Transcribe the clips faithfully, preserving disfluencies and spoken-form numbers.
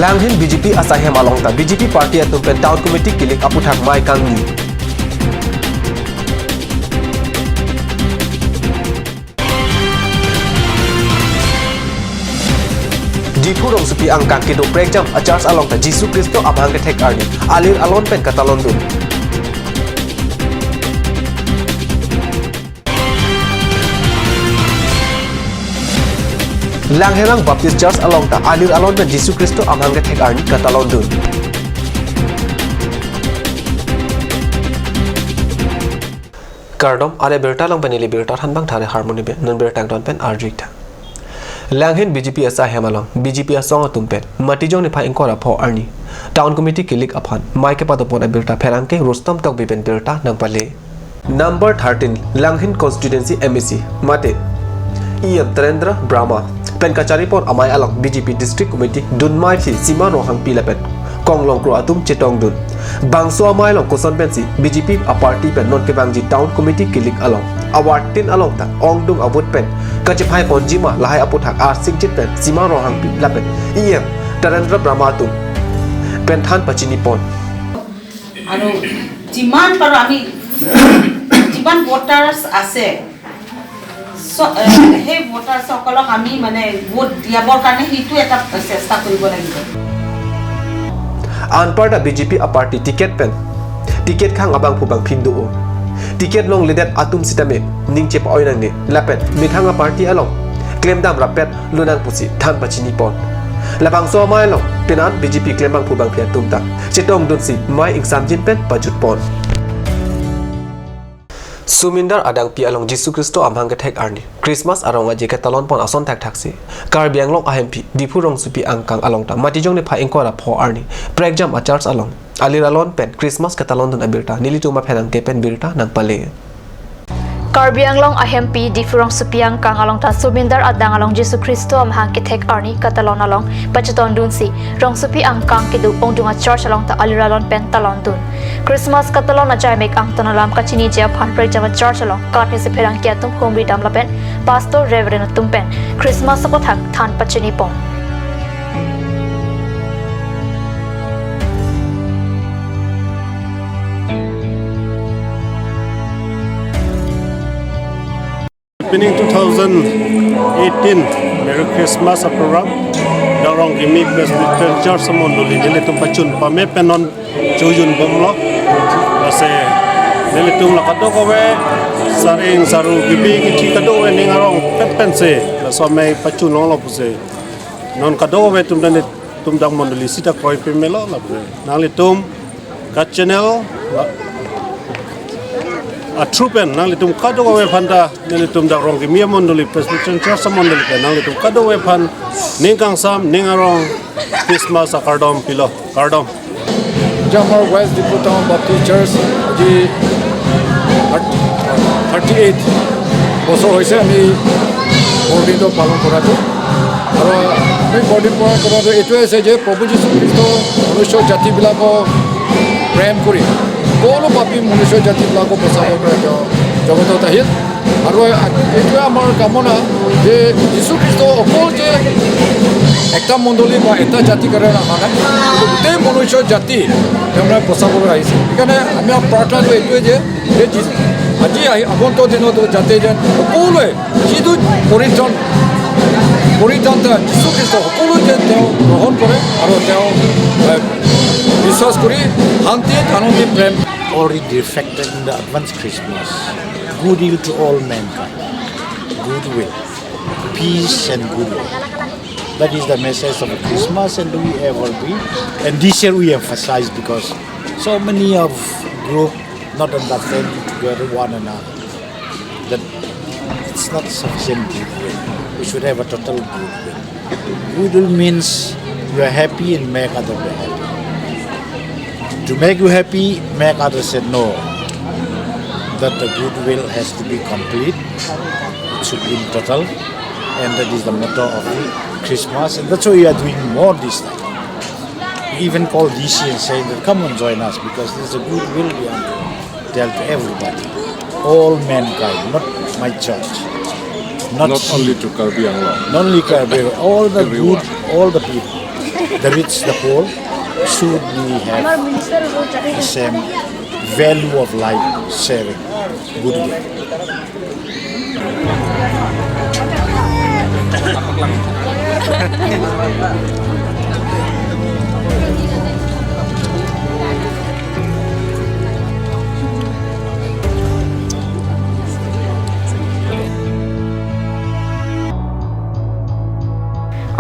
Langhin B J P asaihem along ta B J P party atum pen town committee kilik aputhak mei kangni. Diphu rongsopi angkang kedo prekjam a church along ta Jisu Khristo amahang kethek arni alir alon pen katalondun. Langherang Baptist Church along ta alir alon pen Jisu Khristo amahang kethek arni katalondun. Kardom, ale birta along pen neli birta thanbang thare Harmony Bey, non birta angton pen arju-ik tha. Langhin B J P asaihem along B J P asong atum pen Matijong niphai ingkoi ra pho arni town committee kilik aphan mei kepadopon abirta pherangke Rustom Tokbi pen birta nangpale. Number thirteen Langhin constituency M A C mate E M Tarendra Brahma pen kacharipon amei along B J P district committee dunmei thi Sima Ronghangpi lapen konglong kro atum chetongdun. Bangso amei along koson pensi B J P aparty pen non kevangji town committee kilik along awartin along ta ongdung avote pen kachephai ponji ma lahai aputhak arsikjit pen Sima Ronghangpi lapen E M Tarendra Brahma atum pen than pachinipon. আৰু যিমান পাৰোঁ আমি যিমান ভোটাৰ্ছ আছে, চ-, এ, সেই ভোটাৰ্ছসকলক আমি মানে ভোট দিয়াবৰ কাৰণে সেইটো এটা চেষ্টা কৰিব লাগিব। Anparta B J P aparty ticket pen ticket khang abangphu bangphi do-o. Ticket longledet atum sitame ning chepa-oi nangne lapen methang aparty along klemdam rapet lonang pusi than pachinipon. Labangso amei along penan B J P klembangphu bangphi atum ta chetongdunsi mei ingsamjin pen pajutpon. Sumindar adangpi along Jisu Khristo amahang kethek arni Christmas arong aje ketalonpon ason thakthaksi Karbi Anglong ahempi Diphu rongsopi angkang along ta Matijong niphai ingkoi ra pho arni prekjam a church along alir alon pen Christmas ketalondun abirta nelitum apherangke pen birta nangpale. Karbi Anglong ahempi Diphu rongsopi angkang along ta Sumindar adang along Jisu Khristo amahang kethek arni katalon along pachetongdunsi rongsopi angkang kedo ongdung a church along ta alir alon pen talondun. Christmas katalon ajaimek angton alam kachiniji aphan prekjam a church along kap hesi pherangke atum humri dam lapen pastor reverend atum pen Christmas aputhak than pachinipon. Pining two thousand eighteen Merry Christmas a program Dang Rongkimi Presbyterian Church amondoli nelitum pachun pame pen non chojun bomlo. Lasi nelitum la kadokave sareng saru kibi kithi kadokave ning arong pen pensi laso amei pachun longlo pusi non kadokave atum nelitum dang mondoli sita kroi pemelo lapusi nanglitum ka channel a through pen nanglitum kadokave aphan ta nelitum dak Rongkimi amondoli Presbyterian Church amondoli pen nanglitum kadokave aphan ning kangsam ning arong Christmas akardom pilo, kardom. যে আমাৰ ৱেষ্ট ডিফু টাউন বাপ্টিষ্ট চাৰ্চ আজি thirty eight বছৰ হৈছে আমি বৰদিনটো পালন কৰাটো। আৰু আমি বৰদিন পালন কৰাটো এইটোৱে আছে যে প্ৰভু যীশু খ্ৰীষ্ট মনুষ্য জাতিবিলাকক প্ৰেম কৰি সকলো পাপী মনুষ্য জাতিবিলাকক বচাবৰ কাৰণে তেওঁ জগতত আহিল। আৰু এইটোৱে আমাৰ কামনা যে যীশু খ্ৰীষ্ট অকল যে এটা মণ্ডলী বা এটা জাতিৰ কাৰণে অহা নাই, কিন্তু গোটেই মনুষ্য জাতি তেওঁ মানে বচাবলৈ আহিছে। সেইকাৰণে আমি প্ৰাৰ্থনাটো এইটোৱে যে, যে যীশু আজি আহি আগন্তুক দিনত যাতে যেন সকলোৱে যিটো পৰিত্ৰাণ, পৰিত্ৰাণতা যীশু খ্ৰীষ্ট সকলোৱে যেন তেওঁ গ্ৰহণ কৰে আৰু তেওঁ, এ, বিশ্বাস কৰি শান্তিত আনন্দিত প্ৰেম Already reflected in the advance Christmas. Good will to all mankind. Goodwill. Peace and goodwill. That is the message of Christmas, and we ever be. And this year we emphasize because so many of group not understanding together one another. That it's not sufficient goodwill. We should have a total goodwill. Goodwill means you are happy and make other be happy. To make you happy, make others say no. That the goodwill has to be complete. It should be in total. And that is the motto of the Christmas. And that's why we are doing more this time. We even call D C and saying that, "Come and join us," because this is a goodwill we are tell to everybody, all mankind, not my church, not, not only to Karbi Anglong, not only Karbi, all the everyone, good, all the people. The rich, the poor should be have the same value of life sharing. Good day.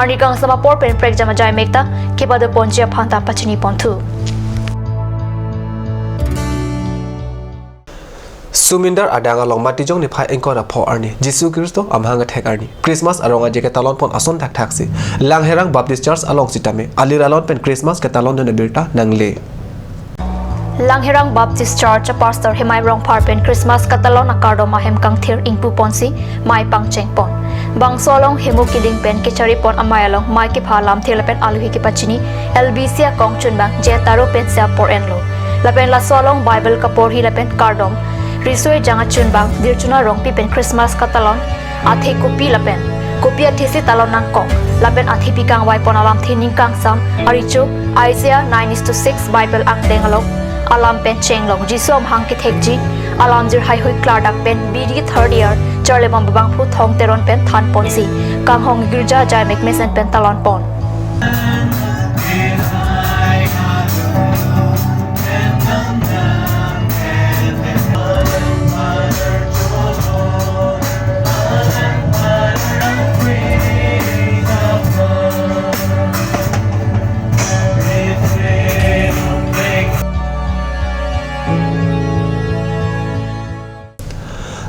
Arni kangsam apor pen prekjam ajai mekta kepado ponji aphan ta pachini ponthu. Sumindar adang along Matijong niphai ingkoi ra pho arni Jisu Khristo amahang kethek arni Christmas arong aje ketalon pon ason thakthak si Langherang Baptist Church along sitame alir alon pen Christmas ketalon dun abirta nangle. Langherang Baptist Church a Pastor Hemai Rongphar pen Christmas ketalon akardom ahem kangthir ingpu ponsi mei pangcheng pon. Bangso along hemu kiling pen kechari pon amei along mei kepha lamthe lapen aluhi kepachini L B C akong chunbang J Taro pensi apor enlo. Lapen laso along Bible kaporhi lapen kardom riso ejang achunbang Dirchuna Rongpi pen Christmas ketalon athe kopi lapen kopi athe si talon nangkok lapen athepi kangvai pon alamthe ning kangsam arecho Isaiah nine is to six Bible angdeng along alam pen chenglong Jisu amahang kethekji alam jirhai hui klardak pen B D third year charlibom abangphu Thong Teron pen than ponsi kanghong girja ajai mek mesen pen talon pon.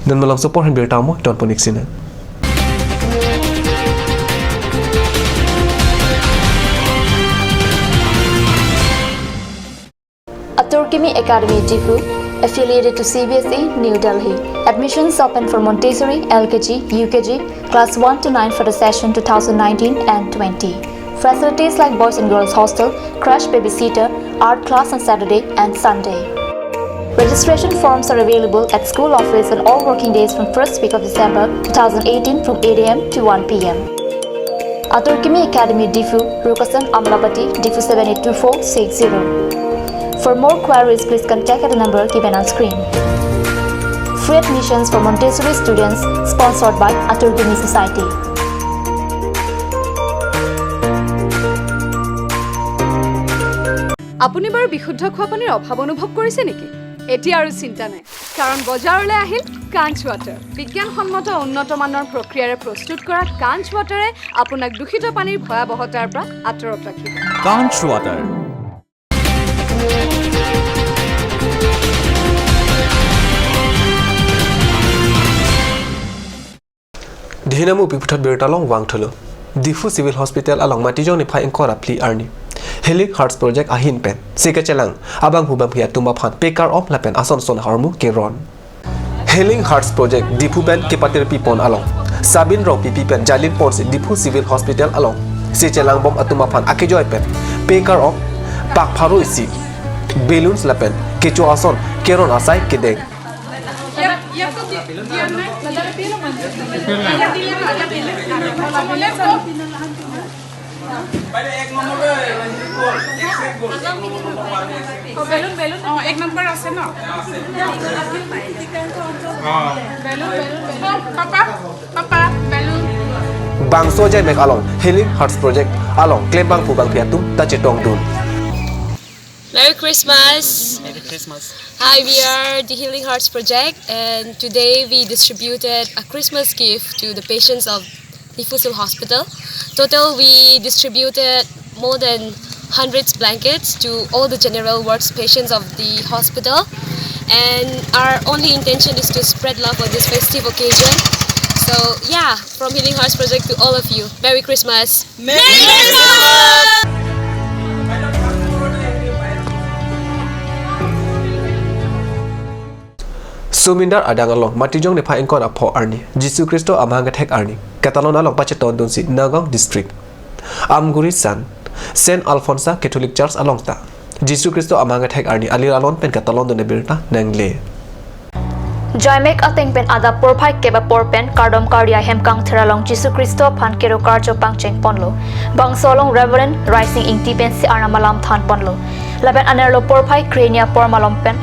Non malomso apor aphan birta mo ton ponik sina. Atur Kimi Academy Diphu, affiliated to C B S E, New Delhi. Admissions open for Montessori, L K G, U K G, class one to nine for the session two thousand nineteen and twenty. Facilities like boys and girls hostel, crash babysitter, art class on Saturday and Sunday. Registration forms are available at school office on all working days from first week of December two thousand eighteen from eight A M to one P M. Atur Kimi Academy Diphu, Rukasan Amlapatti, Diphu seven eight two four six zero. For more queries, please contact at the number given on screen. Free admissions for Montessori students, sponsored by Atur Kimi Society. আপুনি বাৰু বিশুদ্ধ খোৱা পানীৰ অভাৱ অনুভৱ কৰিছে নেকি? এতিয়া আৰু চিন্তা নাই, কাৰণ বজাৰলৈ আহিল কাঞ্চ ৱাটাৰ। বিজ্ঞানসন্মত উন্নত মানৰ প্ৰক্ৰিয়াৰে প্ৰস্তুত কৰা কাঞ্চ ৱাটাৰে আপোনাক দূষিত পানীৰ ভয়াৱহতাৰ পৰা আঁতৰত ৰাখিব। Kanch Water. Dihinamu piputhot birta long vangthulo. Diphu Civil Hospital along Matijong niphai ingkoi ra phli arni Healing Hearts Project ahin pen sika chelang abangphu bangphi atum aphan pekar om lapen ason son ahormu keron. Healing Hearts Project Diphu pen kepatir pipon along Sabin Rongpipi pen jalin ponsi Diphu Civil Hospital along si chelang bom atum aphan akejoi pen pekar om pak pharo isi balloons lapen kecho ason keron asai kedeng. বাইদেউ, এক নম্বৰ, এক নম্বৰ আছে ন? Balloon, balloon, balloon. Bangso jai mek along Healing Hearts Project along klembangphu bangphi atum ta chetongdun. Merry Christmas. Merry Christmas. Hi, we are the Healing Hearts Project, and today we distributed a Christmas gift to the patients of Diphu Civil Hospital. Total, we distributed more than hundred blankets to all the general wards patients of the hospital. And our only intention is to spread love on this festive occasion. So, yeah, from Healing Hearts Project to all of you, Merry Christmas. Merry Christmas! Sumindar adang along Matijong niphai ingkoi ra pho arni Jisu Khristo amahang kethek arni ketalon along pachetongdunsi Nagaon District Amguri San Saint Alphonsa Catholic Church along ta Jisu Khristo amahang kethek arni alir alon pen ketalon dun abirta nangle. Jaimek ateng pen adap porphai kep apor pen kardom kardi ahem kangthir along Jisu Khristo aphan kero karcho pangcheng ponlo. Bangso along Reverend Raising Ingti pensi arnam alam than ponlo. Lapen anerlo porphai krehini apor malom pen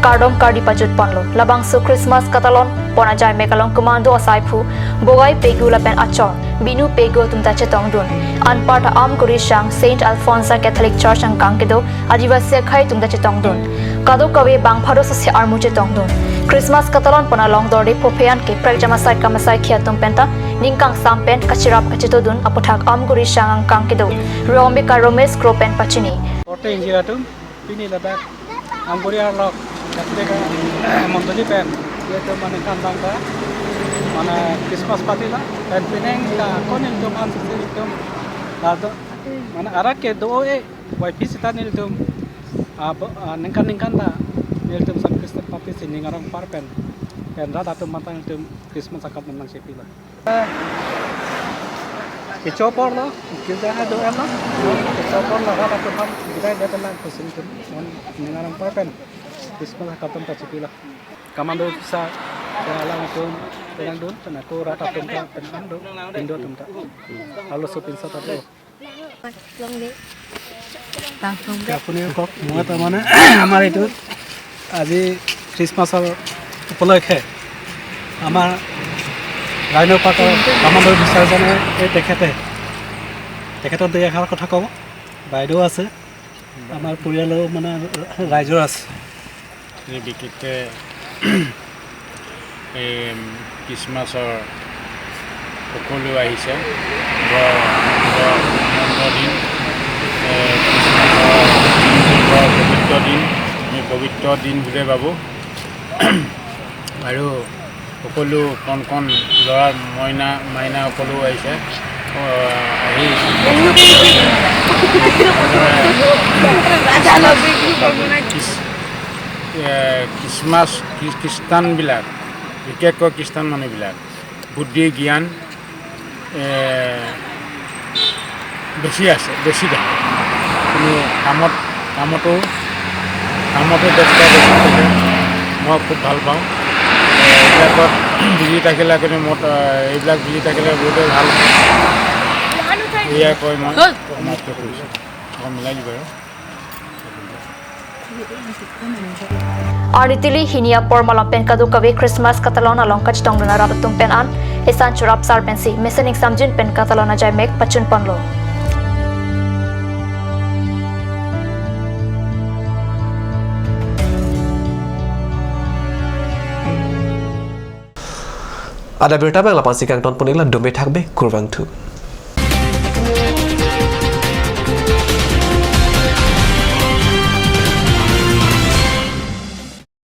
kardom kardi pajut ponlo. Labangso Christmas katalon pon ajaimek along komando asaiphu Bogai Pegu lapen achor Binu Pegu atum ta chetongdun. Anparta Amguri Shang Saint Alphonsa Catholic Church angkang kedo Adivasi akhei atum ta chetongdun. Kadokave bang pharo sose armu chetongdun. Christmas katalon pon along dorde phophe an ke prekjam asai kam asai khi atum penta ning kangsam pen kachirap kachetodun aputhak Amguri Shang angkang kedo Riombika Romesh Kro pen pachini. Korte ingjir atum, pini ladak Amguri arlok Catholic mondoli pen itum mane kandang ta mane Christmas party lo, pen penang ta kon itum an sisi itum lado mane arak kedo-e Y P sita nelitum, ah, bo-, ah, ningkan ningkan ta nelitum San Christian Party si ning arong par pen, pen rat atum matang nelitum Christmas akam nangchepilo. Kecho apor lo, girja hai do-an lo. Kecho apor lo, rat atum ham bidai det lang kusin tum, non ning arong par pen Christmas akam atum ta chepilo. Commando officer, ya lang atum penang dun, pen ako rat atum ta penang dun, Hindu atum ta. Halo sopinsa ta do. Longle. Tangtung. Ya, আপুনি কওক, মই তাৰমানে আমাৰ এইটো আজি খ্ৰীষ্টমাছৰ উপলক্ষে আমাৰ ৰাইনৰ পাৰ্টৰ কামাণ্ডো অফিচাৰজনে এই তেখেতে, তেখেতৰ দুই এষাৰ কথা ক'ব। বাইদেউ আছে, আমাৰ পৰিয়ালৰ মানে ৰাইজৰ আছে। এই বিশেষকৈ এই খ্ৰীষ্টমাছৰ সকলো আহিছে। বৰ, বৰ আনন্দ দিন। এই খ্ৰীষ্টমাছৰ দিনটো বৰ পবিত্ৰ দিন। আমি পবিত্ৰ দিন বুলিয়ে ভাবোঁ। আৰু সকলো কণ কণ ল'ৰা মইনা, মাইনা সকলো আহিছে। আহ, আহি খ্ৰীষ্ট-, এ, খ্ৰীষ্টমাছ, খ্ৰী-, খ্ৰীষ্টানবিলাক, বিশেষকৈ খ্ৰীষ্টান মানুহবিলাক বুদ্ধি জ্ঞান, এ, বেছি আছে, বেছি দেখা। কিন্তু কামত, কামতো, কামতো ব্যস্ত, ব্যস্ত থাকে। মই খুব ভাল পাওঁ। এ, এইবিলাকত বিজি থাকিলে কিন্তু মোৰ, এ, এইবিলাক বিজি থাকিলে বহুতেই ভাল। এয়া কৈ মই সমাপ্ত কৰিছোঁ। অকণ মিলাই দিব আৰু। Arni tili hini apor malom pen kadokave Christmas katalon along kachetongdun arat atum pen an isan chorap sar pensi mesen ingsamjin pen katalon ajaimek pachun ponlo. Adap birta abang la-ansi kangton pon-iklo, dome thakbe, kurvangthu.